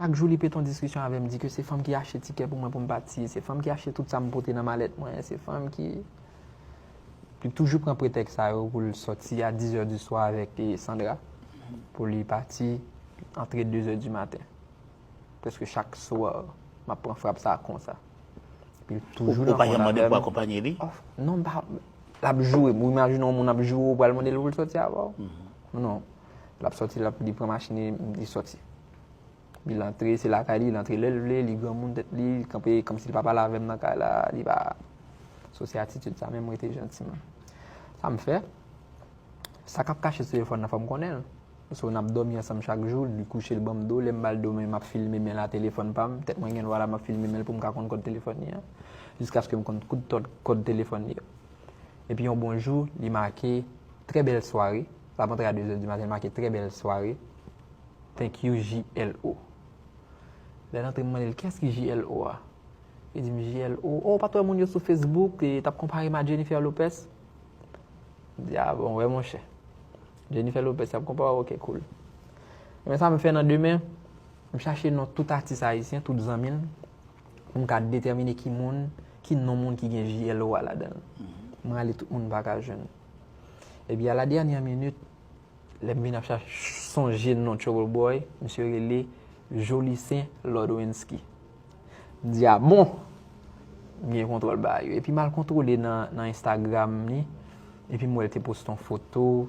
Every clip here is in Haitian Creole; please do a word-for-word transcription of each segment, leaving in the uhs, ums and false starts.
Chak jou li pete yon diskisyon avè m, di ke se fanm ki achte tikè pou mwen pou m pati, se fanm ki achte tout sa m pote nan malèt mwen, se fanm ki... Li toujou pran pretèks sa yo pou l sòti a dizè di swa avèk, eh, Sandra, pou li pati antre dezè di maten. Prèske chak swa, m ap pran frap sa konsa. Epi l toujou nan kont avè m. Ou pa janm mande l pou akonpanye li? Non, m pa, l ap joure m. Ou imajine yon moun ap joure w, ou pral mande l pou l sòti avè w? Non. L ap sòti, l ap, li pran machin li, li sòti. Li antre, se lakay li, li antre lè l vle, li granmoun tèt li, li kanpe kòmsi li pa pale avè m nan kay la, li pa... So, se atitid sa, men m rete jantiman. Sa m fè, sa k ap kache sou telefòn nan, fò m konnen l. So, n ap dòmi ansanm chak jou, li kouche, l ban m do, lè m ba l do, men m ap filme men l a telefòn pa m, tèt mwen gen dwa la, m ap filme men l pou m ka konn kòd telefòn li an, jiskaske m konn tout kòd, kòd telefòn li yo. Epi yon bon jou, li make, "Très belle soirée." L ap antre a dezè di maten, li make, "Très belle soirée. Thank you, J L O." Lè l antre, m mande l, "Kiyès ki J L O a?" Li di m, "J L O? Oh, ou pa t wè moun yo sou Facebook, e t ap konpare m a Jennifer Lopez?" M di, "A bon, wè, monchè. Jennifer Lopez y ap konpare w, ok, cool." Men sa m fè nan demen, m chache non tout atis ayisyen, tout zanmi l, pou m ka detèmine ki moun, ki non moun ki gen J L O a ladan l. M rale tout moun m pa ka jwenn. Epi a la dènyè minit, lè m vin ap chache, sonje non Trouble Boy, misye rele Jolicen Lodwensky. M di, "A bon?" M gen kontwòl bagay yo. Epi m al kontwole nan, nan Instagram li. Epi m wè l te poste yon foto,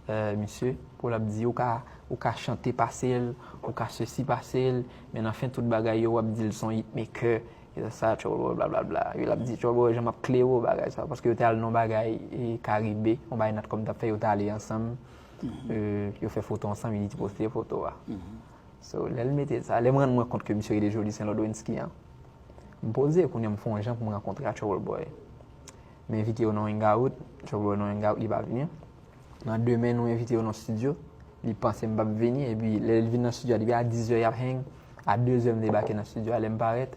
eh, misye, pou l ap di, "Ou ka, ou ka chante pase l, ou ka sesi pase l, men nan fen tout bagay yo, w ap di l se yon hitmaker, e sa, Trouble Boy, blablabla." Yo, l ap di, "Trouble Boy, jan m ap klere w, bagay sa." Paske yo te al nan bagay, e, Karibe, yon bagay Natcom t ap fè, yo te ale ansanm. Eh, yo fè foto ansanm, li te poste foto a. So, lè l mete sa, lè m rann mwen kont ke misye rele Jolicen Lodwensky an, m poze, kounye a m fè yon jan pou m rankontre a Trouble Boy. M envite yo nan hangout, Trouble Boy nan hangout, li pa vini. Nan demen, nou envite yo nan studio, li panse m p ap vini, epi lè l vin nan studio a, depi a dizè y ap hang, a dezè m debake nan studio a, lè m parèt,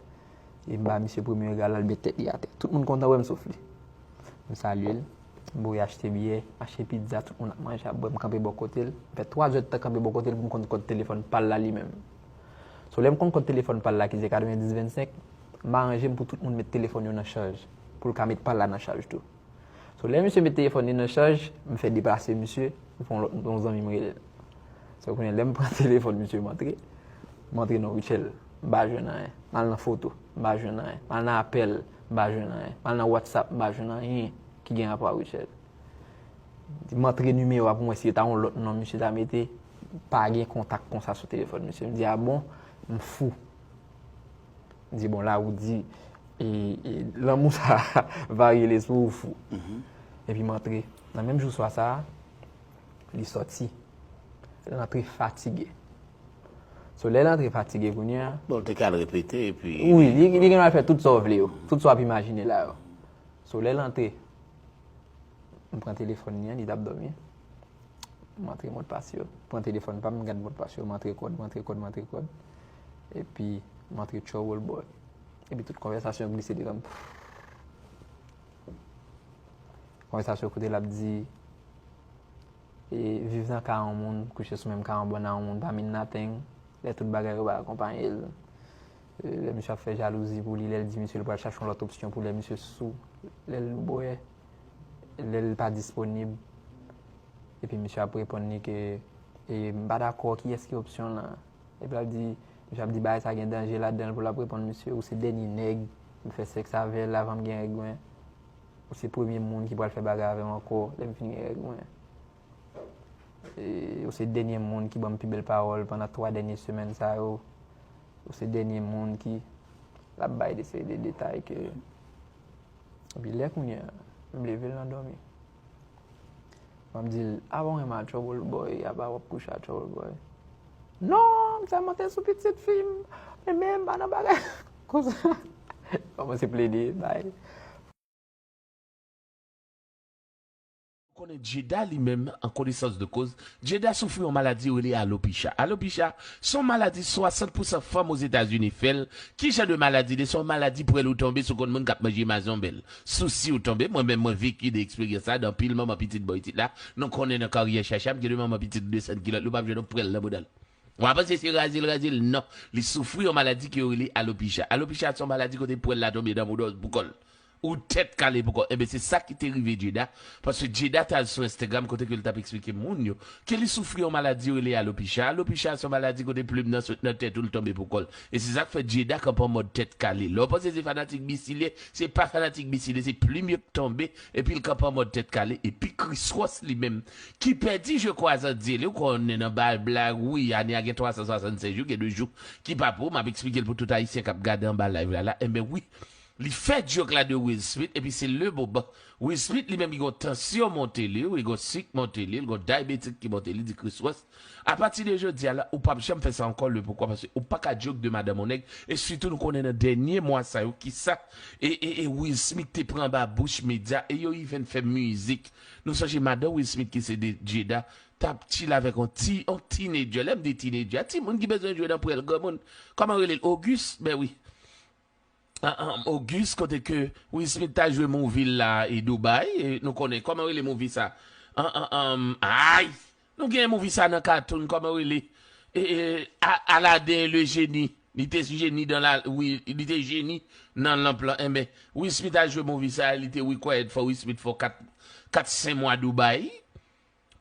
e m ba misye premye rega l, l al met tèt li atè. Tout moun kontan wè m sof li. M salye l, m voye achte biyè, achte pizza, tout moun ap manje, ap bwè, m kanpe bò kote l. M fè twa zè tan kanpe bò kote l pou m konn kòd telefòn pa l la li menm. So, lè m konn kòd telefòn pa l la ki se katrevenndis vennsenk, m aranje m pou tout moun met telefòn yo nan chaj, pou l ka met pa l la nan chaj tou. So, lè misye met telefòn li nan chaj, m fè deplase misye, m fè yon lòt, yon zanmi m rele l. So, kounye a, lè m pran telefòn misye, m antre, m antre nan Rutshelle, m pa jwenn anyen. M al nan foto, m pa jwenn anyen. M al nan apèl, m pa jwenn anyen. M al nan WhatsApp, m pa jwenn anyen ki gen rapò a Rutshelle. M antre nimewo a pou m wè si se ta yon lòt non misye ta mete, pa gen kontak konsa sou telefòn misye. M di, "A bon?" M fou. M di, "Bon, la ou di, e, e, lanmou sa va rele sou ou fou." Epi m antre. Nan menm jou swa sa a, li sòti. L antre fatige. So, lè l antre fatige kounye a... Bon, l te ka al repete, epi... Wi, li, li gen dwa fè tout sa w vle yo. Tout sa w ap imajine la yo. So, lè l antre, m pran telefòn li an, li t ap dòmi. M antre modpas yo. Pran telefòn pa m, m gad modpas yo, m antre kòd, m antre kòd, m antre kòd. Epi, m antre Trouble Boy. Epi tout konvèsasyon glise devan m. Konvèsasyon kote l ap di, e, viv nan ka yon moun, kouche sou menm ka yon bòn a yon moun, pa mean nothing. Lè tout bagay yo pa akonpaye l. E, lè misye ap fè jalouzi pou li, lè l di misye l pral chache yon lòt opsyon pou lè misye sou, lè l bwè, lè l pa disponib. Epi misye ap reponn li ke, e, "M pa dakò, kiyès ki opsyon lan?" Epi l ap di, misye ap di, "Bagay sa gen danje ladan l," pou l ap reponn misye, "Ou se dènye nèg m fè sèks avè l avan m gen règ mwen. Ou se premye moun ki pral fè bagay avè m ankò lè m fin gen règ mwen. E, ou se dènye moun ki ban m pi bèl pawòl pandan twa dènye semèn sa yo. Ou se dènye moun ki," l ap bay de seri de detay ke, epi lè kounye a, m leve l nan dòmi. M ap di l, "Apa w renmen a Trouble Boy, apa w ap kouche a Trouble Boy?" "Non, m sèlman te sou pitit fi m, men, men m pa nan bagay konsa." Kòmanse plede bay. Konnen Jada li menm, an konesans de koz, Jada soufri yon maladi yo rele alopecia. Alopecia, se yon maladi swasant pousan fanm Ozetazini fè l. Ki jan de maladi li ye? Se yon maladi pou lè ou tonbe, si w konn moun k ap manje mazonbèl. Si w tonbe, mwen menm, mwen veki de eksperyans sa, gen anpil manman pitit bò isit la, nou konnen nan karyè Chacha, m gen de manman pitit desann kilòt, li, ou p ap jwenn yon pwèl nan bouda l. W a panse se raze l raze l? Non. Li soufri yon maladi ke yo rele alopecia. Alopecia se yon maladi kote pwèl la tonbe nan mouda w pou kò l. Ou tèt kale pou kò. Enben, se sa ki te rive Jada. Paske Jada t al sou Instagram kote ke l t ap eksplike moun yo ke li soufri yon maladi yo rele alopecia. Alopecia se yon maladi kote plim nan sot nan tèt ou l tonbe pou kò l. E se sa k fè Jada kanpe an mòd tèt kale. Lè w panse se fanatik Missy li ye, se pa fanatik Missy li ye, se plim yo k tonbe, epi l kanpe an mòd tèt kale. Epi Chris Ross li menm, ki pèdi je crois an dye li, ou konnen nan bal blag, wi, ane a gen twa san swasann sèz jou, gen de jou ki pa pou, m ap eksplike l pou tout Ayisyen k ap gade anba live la, la, enben wi, li fè joke la de Will Smith, epi se le moman Will Smith li menm li gon tansyon monte li, li gon sik monte li, li gon diabetic ki monte li, di Chris Ross, apati de jodi a la, ou p ap janm fè sa ankò, le poukwa, paske ou pa ka joke de madanm yon nèg, e sitou nou konnen nan dènye mwa sa yo, kisa e, e, e Will Smith te pran anba bouch medya, e yo even fè mizik. Nou sonje madanm Will Smith ki se de Jada, t ap chill avèk yon ti, yon teenager, lè m di teenager, timoun ki bezwen jwe nan pwèl granmoun. Kòman rele l? Auguste? Ben wi. Ah, ah, Auguste, kote ke Will Smith ta jwe movie l la e Dubai, e nou konnen kòman rele movie sa? Ah, ah, ah, ay! Nou gen movie sa nan cartoon, kòman rele? E, e, A- Aladdin le génie. Li te jeni dans la, wi, li te jeni nan lanp lan. Enben, Will Smith al jwe movie sa, li te required for Will Smith for kat, kat, senk mwa Dubai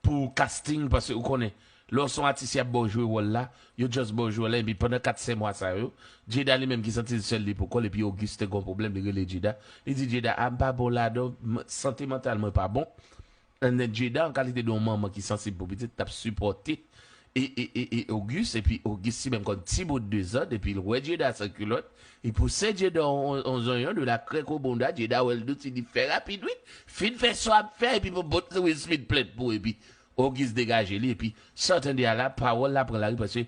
pou casting, paske ou konnen, lè w se yon atis y ap ba w jwe wòl la, yo just ba w jwe wòl la, epi pandan kat, senk mwa sa yo, Jada li menm ki santi l sèl li pou kò l, epi Auguste te gon pwoblèm, li rele Jada. Li di Jada, a, m pa bon ladan, m- sante mantal mwen pa bon. And then Jada, an kalite de yon manman ki sansib pou pitit, t ap sipòte e, e, e, e Auguste, epi Auguste li menm kòm ti bout dezòd, epi l wè Jada san kilòt, li pouse Jada on, on zonyon de la krèk o bonda, Jada wè l douti, li fè rapid wi, fin fè sa w ap fè, epi pou bout Will Smith plent pou, epi Auguste degaje li, epi sa w tande a la, pawòl la pran lari, paske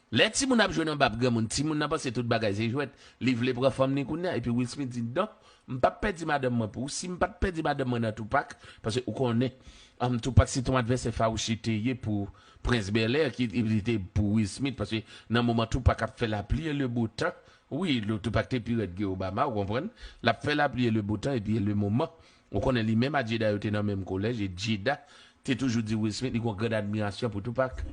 lè timoun ap jwe nan bab granmoun, timoun nan panse tout bagay se jwèt. Li vle pran fanm li kounye a, epi Will Smith di, non, m p ap pèdi madanm mwen pou ou. Si m pa t pèdi madanm mwen nan Tupac, paske ou konnen, um, Tupac se te yon advèsè fawouch li te ye pou Prince Bel Air, ki li te pou Will Smith, paske nan moman Tupac ap fè lapli e le bo tan, wi, Tupac te pi rèd ke Obama, ou konprann? L ap fè lapli e le bo tan, epi e le moman, ou konnen li menm a Jada yo te nan menm kolèj, e Jada te toujou di Will Smith li gon grann admirasyon pou Tupac.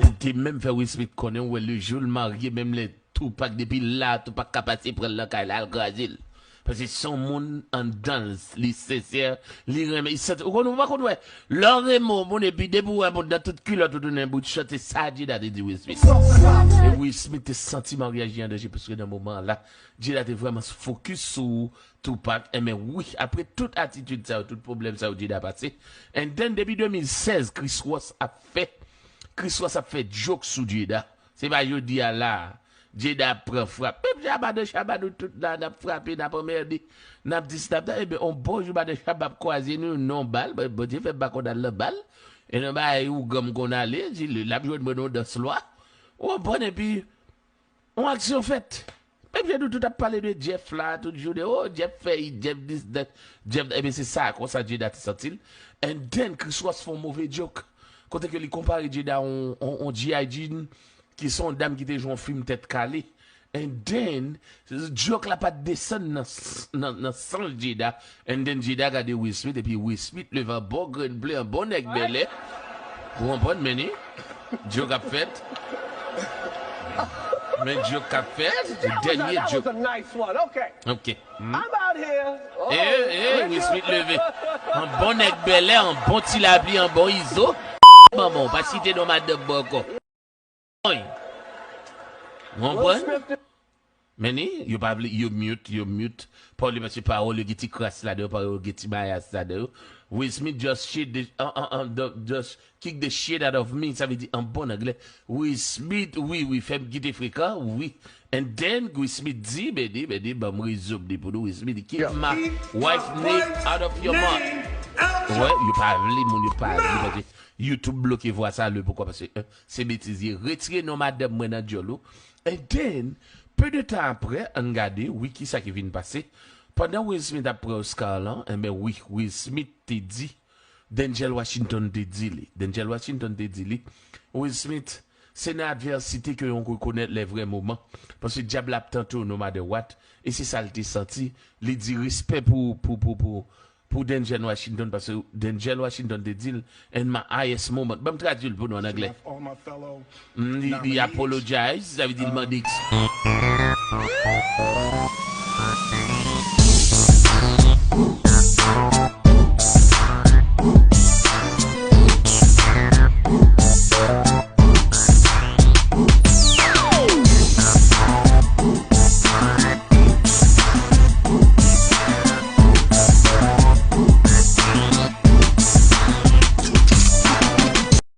Li te menm fè Will Smith konnen, ou wè, le jou l marye, menm lè Tupac, depi la, Tupac ka pase pran l nan kay la, al kraze l. Paske se yon moun anndan l, li sensè, li renmen, li santi, ou konn, ou pa konn wè, lè w renmen yon moun, epi depi w wè moun nan tout kilòt ou tounen bout chòt, se sa Jada te di Will Smith. E Will Smith te santi maryaj li an danje, paske nan moman an la, Jada te vrèman fokis sou Tupac, enben wi, apre tout atitid sa yo, tout pwoblèm sa yo Jada pase. And then, depi de mil sèz, Chris Ross ap fè, Chris Ross ap fè joke sou Jada. Se pa jodi a la, Jada ap pran frap. Menm jan madan Shabba nou tout la, n ap frape, n ap anmède, n ap di s, n ap dat. Enben, on bon jou madan Shabba ap kwaze nou, non bal, Bon- Bondye fè m pa konn al nan bal. E nan bagay ougan m konn ale, di l, l ap jwenn mwen nan dans lwa. Ou konprann, epi, on aksyon fèt. Menm jan nou tout ap pale de Jeff la, tout jounen, oh, Jeff fè, Jeff this, that, Jeff, enben, se sa, konsa Jada te santi l. And then, Chris Ross fè yon move joke. Kote ke li konpare Jada on, on, on G I Jane, ki se yon dam ki te jwe yon fim tèt kale. And then, joke la pa t desann nan, s- nan, nan sans Jada. And then, Jada gade Will Smith, epi Will Smith leve an bon grenn ble, an bon nèg bèlè. Ou konprann, men ni? Joke ap fèt. Men joke k ap fèt. Dènye joke. Ok. Hmm. E, e, Will Smith leve. An bon nèg bèlè, an bon ti lapli, an bon izo. Manman, w pa site non madanm mwen ankò. Oi. Ou konprann? Men ni, yo pa vle, yo mute, yo mute. Pawòl yo, paske pawòl yo gen ti kras ladan yo, pawòl yo gen ti mayas ladan yo. Will Smith just shit the, an, an, an, the, just kick the shit out of me, sa vle di an bon anglè. Will Smith, wi, wi, fè m kite frekan, wi. And then, Will Smith di, men di, men di, ban m rezon m di pou nou, Will Smith di, keep my wife name out of your mouth. Wè, yo pa vle, moun yo pa vle, paske YouTube bloke vwa sa, le poukwa, paske, euh, se betiz ye. Retire non madanm mwen nan djòl ou. And then, peu de tan apre, ann gade, wi, kisa ki vin pase. Pandan Will Smith ap pran Oscar lan, enben, wi, Will Smith te di, Denzel Washington te di li. Denzel Washington te di li, Will Smith, se nan advèsite ke yon rekonèt lè vrè moman. Paske dyab la ap tante w no matter what. E se sa l te santi. Li di respè pou, pou, pou, pou, pou Denzel Washington, paske Denzel Washington te di l, "In my highest moment." Ban m tradui l pou nou an anglè. Mm, li, li apologize, sa vle di l mande